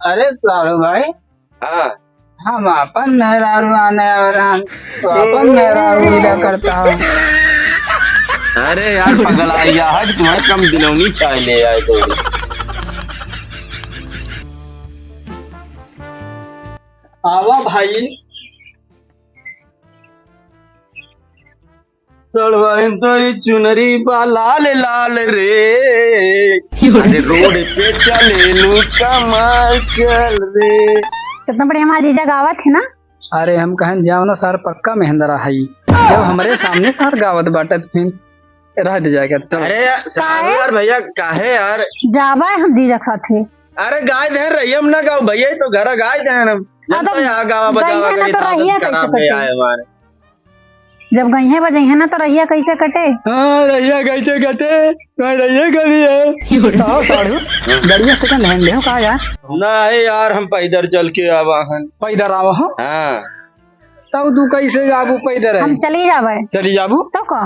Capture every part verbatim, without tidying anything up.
अरे साढ़ू भाई, हाँ। हम अपन मेहरारू आने आ रहा हूँ, तो अपन मेहरारू विदा करता हूँ। अरे यार पगला, यह है कि तुम्हारे कम दिलौनी चाय ले आए तो। आवा भाई। चढ़वाइन तोरी चुनरी बा लाल लाल रे। अरे रोड पे चलेलू कमाल चल रे। कितना बढ़िया हमारा जीजा गावत है ना। अरे हम कहन जाओ ना सार, पक्का मेहंदरा है। जब हमरे सामने सार गावत बाटे तो फिर रह दे जाएगा। चल। अरे यार, साढ़ू यार, भैया काहे यार? जाबे हम जीजा के साथे। अरे गाय दे रही हम ना गाओ भैया, तो घर गाय दे हम। हाँ, तो जनता यहाँ गावा बजावा गई है ना, करी तो था, रहिया कैसे खराब नहीं कटे? आए हमारे। जब गइहे बजइहे ना तो रहिया कैसे कटे? हाँ, रहिया कैसे कटे? मैं रहिया करी है। आओ साढ़ू, बढ़िया second hand लेहो का यार? नहीं यार, हम पैदल चल के आवा हन। पैदल आवा हो? हाँ। तब तू कैसे जाबू पैदल है? हम चली जाबे। चली जाबू? तो का?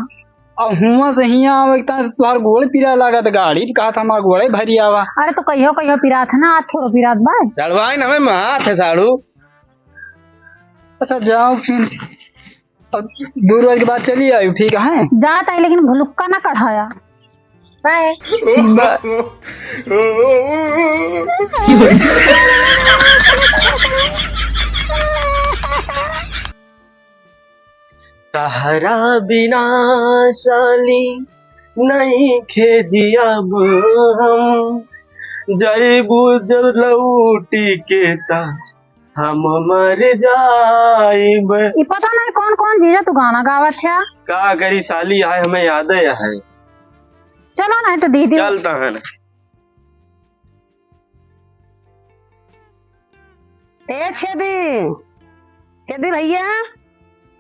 अब हुआं से हियां आवे तक तुहार गोड़ पीरा लागत, गाड़ी पे कहा था हमार गोड़े भरी आवा। अरे तो कहियो कहियो पिरात है ना, आज थोड़ो पिरात बा। चढ़वाइन हमें महात है साढ़ू। अच्छा जाओ फिर। अब दो रोज के बाद चली आयु, ठीक है? जात है, लेकिन भुलुक्का ना कढ़ाया। बाय। बाय। तहरा बिना साली नइखे जियब हम, जइबू जब लौटी के ता हम मर जाइब। ई पता नहीं कौन कौन जीजा तू गाना गावत है। का करी साली, आए हमें याद है। चलो नहीं तो दीदी। चलता है ना। ए छेदी, छेदी भैया,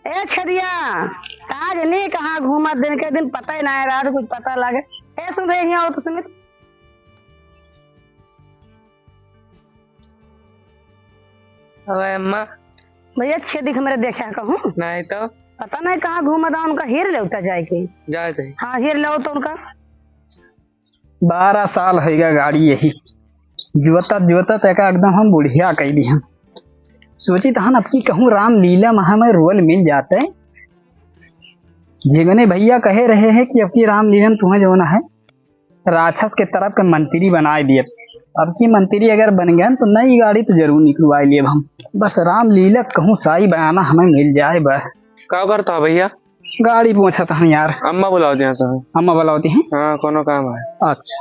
ए छेदिया, का जनी कहाँ घूमत दिन के दिन पता ही ना है, रात कुछ पता लागे। ए सुन रही हो तो सुमित। अबे अम्मा। भैया, छेदी के हमरे देखा कहूँ। नहीं तो। पता नहीं कहाँ घूमत, उनका हेर लेवता जाए के। जाए दे। हाँ, हेर लेवता उनका। बारह साल होइगा गाड़ी यही। जुअता, जुअता तक एकदम हम बुढ़िया कइ दी हम। सोचित हन, अब की कहूँ रामलीला में हमें role मिल जाते। जिगने भैया कहे रहे हैं कि अब की रामलीला में तुम्हें जौन है, राक्षस के तरफ के मंत्री बनाए दिए। अब की मंत्री अगर बन गए तो नई गाड़ी तो जरूर निकलवाए लिए हम। बस रामलीला कहूँ साई बयाना हमें मिल जाए बस। का करता भैया? गाड़ी पोंछत हन यार। अम्मा बुलावती हैं तो। अम्मा बुलावती हैं? हाँ, कोनो काम है। अच्छा।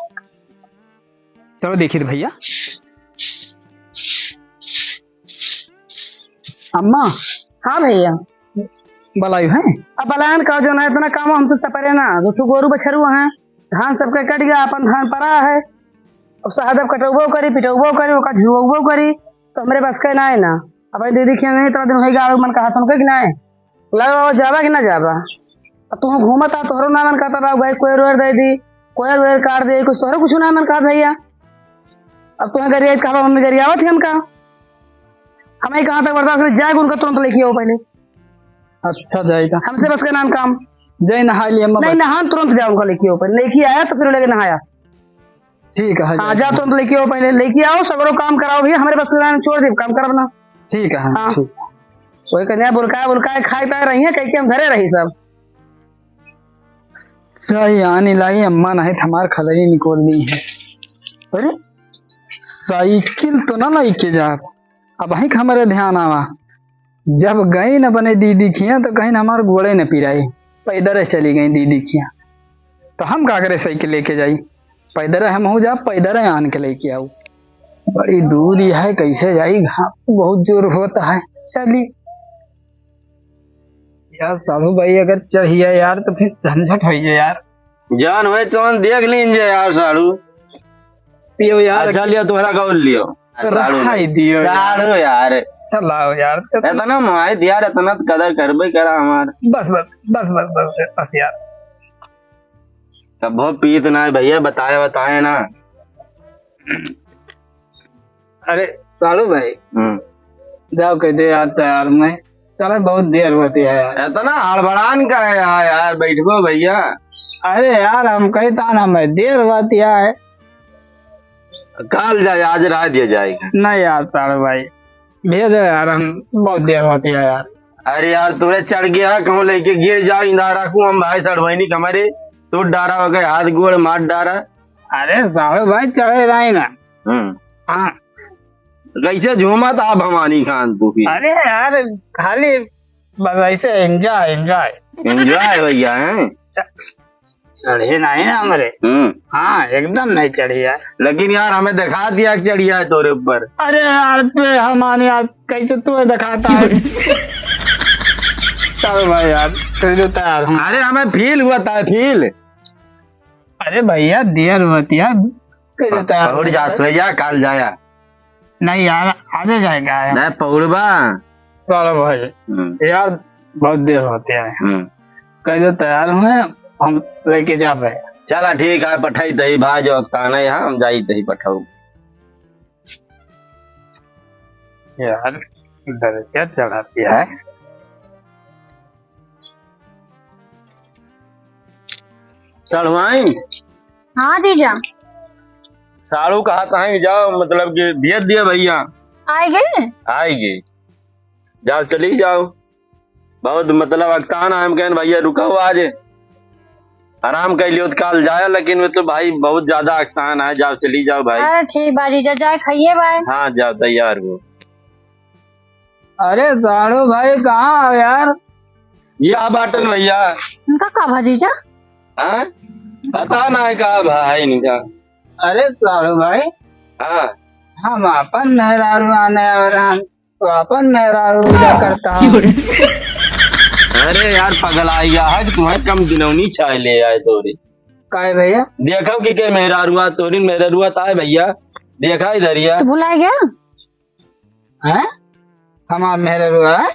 चलो देखित भैया। अम्मा। हाँ भैया। बलायु है? अब बलायन का जो ना इतना काम हमसे सपरे ना, दो ठो गोरू बछरू हैं, धान सबके कट गया, अपन धान परा है। अब सहदब कटौबो करी, पिटौबो करी, ओका झुरौबो करी, तो हमरे बस के ना है ना। अब दीदी के नहीं, इतना दिन होइगा, आवे मन कहा तुमके कि नहीं? लाओ, जाबा कि ना जाबा? अब तुम घूमत आ, तोहरो ना मन कहता बा, भाई कोयर ओयर दे दी, कोयर ओयर काट दे, कुछ तोहरो कुछ ना मन कहत भैया। अब तुम्हें गरियाई कहबा, मम्मी गरियावत ही हमका। हमें कहाँ तक बर्दाश्त नहीं, जाए उनका तुरंत लेके आओ पहले। अच्छा, जाए था। हमसे बस के नाम काम। जाए नहा लिए अम्मा, नहीं, बस। नहान तुरंत जाओ उनका लेके आओ पहले। लेके आया तो फिर लेके नहाया। ठीक है, हाँ, जा तुरंत लेके आओ, पहले लेके आओ, सगरो काम कराओ भैया, हमरे बस के नाम छोड़ दे, काम करब ना। ठीक है, हाँ, हाँ। ठीक। वही कन्या बुलकाए, बुलकाए, खाए पाए रही है, कह के हम धरे रही सब। सही आने लाई अम्मा, नहीं तो हमार खलई निकोल दी है। अरे, साइकिल तो ना लेके जा, अब ही हमरे ध्यान आवा। जब गई न अपने दीदी खिया तो कहीं न हमार गोड़े न पिराई, पैदर चली गई दीदी खिया। तो हम का करे साइकिल लेके जाई, पैदर हम हो जा, पैदर आन के लेके आऊ। बड़ी दूर ही है, कैसे जाई, घाम बहुत जोर होता है। चली यार, साढ़ू भाई अगर चढ़िया यार तो फिर झंझट होइए यार। जान भाई तुम देख लीजिए यार साढ़ू। पियो यार। अच्छा लियो, तुम्हारा कौन लियो? साढ़ू रहाई दियो यार। साढ़ू यार। चलाओ यार। इतना माहित यार, इतना तो कदर करबे करा हमार। बस, बस, बस, बस, बस, बस यार। कबो पीत ना है भैया, बताए, बताए ना। अरे, साढ़ू भाई। हम्म। जाओ कह दे यार तैयार में। चलो, बहुत देर होती है यार। इतना हड़बड़ान का है यार, यार, बैठबो भैया। अरे यार, हम कहता ना मैं, देर होती है। काल जाए, आज रह दिया जाएगा। नहीं यार साढ़ू भाई, भेजो यार, हम बहुत देर होती है यार। अरे यार, तोरे चढ़ गया, कहूँ लेके गिर जाओ, इंदारा को हम भाई सड़वैनी कमरे, तोड़ डारा हो गए, हाथ गोड़ मार डारा। अरे साढ़ू भाई, चढ़े रही ना। हम्म। हाँ। कैसे झूमत आ भवानी खान तू भी? अरे यार, खाली बस ऐसे enjoy, enjoy। Enjoy भैया, हैं? च-, चढ़े नहीं ना हमरे। हम्म। हाँ, एकदम नहीं चढ़ी यार। लेकिन यार, हमें दिखा दिया कि चढ़िया है तोरे ऊपर। अरे यार, पे हमारे यार, कैसे तू दिखाता है? चलो भाई यार, कैसे तैयार हूँ। अरे, हमें feel हुआ था, feel। अरे भैया, देर होती है, कैसे तैयार पहुड़ जा, हूँ? सो जा, काल जाया। नहीं यार, आजे जाएगा यार। नहीं, पहुड़बा। चलो भाई। हम्म। यार, बहुत देर होती है। हम्म। कह दो तैयार हुए, हम लेके जाबे। चला ठीक है, पठाई दही भाई जो ताने है, हम जाई दही पठाऊ। यार, डर क्या चढ़ाती है? चढ़वाई? हाँ जीजा। साड़ू कहा ताई जाओ, मतलब कि भेज दिया भैया। आए गए? आए गए। जाओ, चली जाओ। बहुत मतलब अकतान है, हम कहन भैया रुको आज, आराम कर लियो तो काल जाए, लेकिन वो तो भाई बहुत ज्यादा अकतान है। जाओ, चली जाओ भाई। अरे ठीक बा जीजा, जाए खाइए भाई। हाँ, जाओ, तैयार हो। अरे साड़ू भाई, कहाँ हो यार? या बाटन भैया। उनका का भा जीजा? हाँ? पता ना है का भा है इनका। अरे साड़ू भाई। हाँ। हम अपन मेहरारू आने आ रहा, तो अपन मेहरारू पूजा करता। अरे यार, पगला गया है कि तुम्हें कम दिनौनी चाय ले आए तोरी। काहे भैया? देखो कि के मेहरारुआ तोरी, मेहरारुआ ताए भैया, देखा इधर ही है। तो भुला गया? हैं? हमार मेहरारुआ है?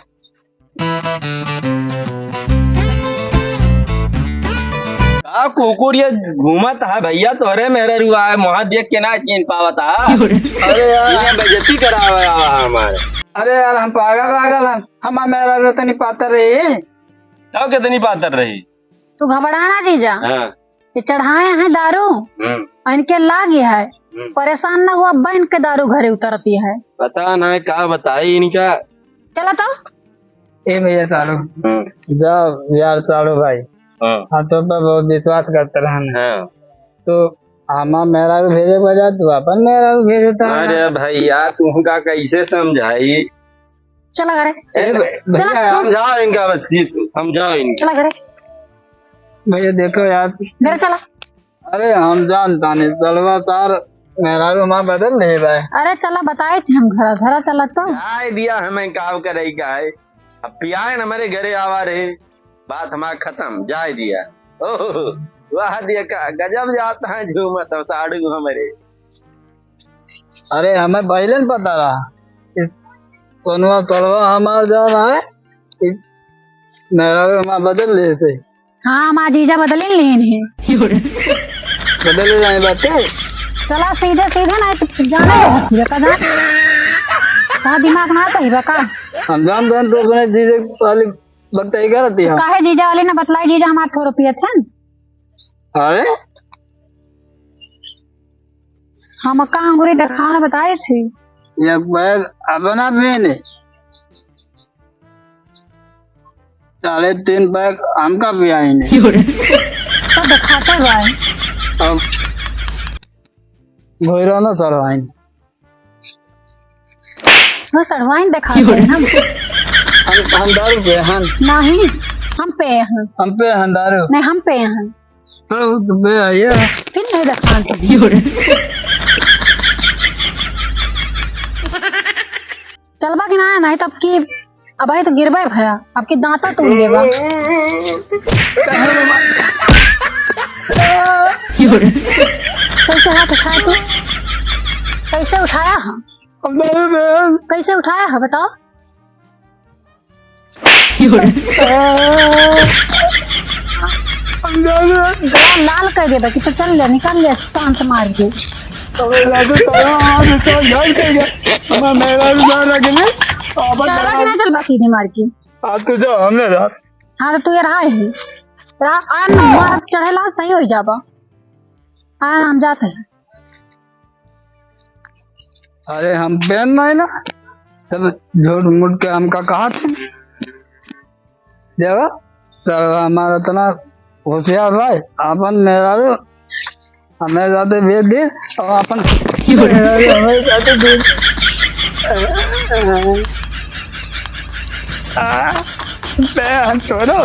का कुकुर ये घूमत है भैया, तोरे मेहरारुआ है, मुहा देख के ना चीन पावत है। अरे यार। ये बेइज्जती करावे आवा हमारे। अरे यार, हम पागल वागल हम, हमार मेहरारू तनी पातर रही। तो कितनी पातर रही? तू घबरा ना जीजा। हाँ। ये चढ़ाए हैं दारू, हम्म। और इनके लाग है, हम्म। परेशान ना हुआ, बहन के दारू घरे उतरती है। पता ना का बताई इनका। चला तो। ए भैया साड़ू, हम्म। जाओ यार साड़ू भाई, हाँ। हम तो पर बहुत विश्वास करते रहन। हाँ। तो हमार मेहरारू भेजे के बजाय तू अपन मेहरारू भेजता है। अरे भैया, तुमका कैसे समझाई? चला घरे। ए, चला, भैया, तू समझाओ इनका बच्ची को, समझाओ इनका। चला घरे। भैया, देखो यार। घरे चला। अरे, हम जानता नहीं, सड़वा सार मेहरारू माँ बदल रहे भाई। अरे, चला, बताए थे हम घर, घरा चला तो। जाए दिया, हमें काव करे का है। अब पियाए न हमारे घरे आवा रहे, बात हमार खत्म, जाए दिया। ओह, वाह, दिया का गजब जाता है झूमत है साड़ू हमरे। अरे, हमें पहिले न पता रहा कि सोनवा सड़वा हमार जान है, कि मेहरारू हमार बदल लेते। हाँ, हमार जीजा बदले लेन है। बदले जाए बाटे। चला सीधे सीधे ना, तो जाने दे, का जान? का दिमाग ना सही बा का? हम जान दो, तो अपने जीजे वाली बकताई करती है। काहे जीजा वाली ना बतलाई, जीजा हमार थोड़ो पियत है। अरे? हम का अंगूरी देखाना बताए थे। एक बैग अपना पीने, साढ़े तीन बैग हमका पियाइने। तो दिखाते भाई। अब घोड़ा ना चढ़वाइन। वो चढ़वाइन दिखाते हैं हम। हम, हम दारू पे हन। नहीं, हम पे हैं। हम पे हन दारू। नहीं, हम पे हैं। तो, तो बे आइए। फिर नहीं दिखाते। चलबा कि ना, नहीं तब की अब तो गिरबे भया, अब की दांता तोड़ देबा। कैसे हाथ उठाया तू? कैसे उठाया है? कैसे उठाया है बताओ? गला लाल कर देबा कि तो चल ले, निकाल ले, शांत मार के। अबे लागे, साला, आज तो घर के गया। मैं मेरा भी घर रख ले। अब चला कि नहीं चलबा सीधे मार के? आज तो जाओ, हमने जा। हाँ, तो तू ये रहा है। रहा, आ ना, मार चढ़ेला, सही हो जाबा। हाँ, हम जाते हैं। अरे हम पेन नहीं ना, तब झूठ मूठ के हमका कहा थे। देखो, सब हमारा इतना होशियार भाई, अपन मेहरारू हमें जाते भेज दे और अपन मेहरारू हमें जाते भेज। आ, बे, हम छोड़ो।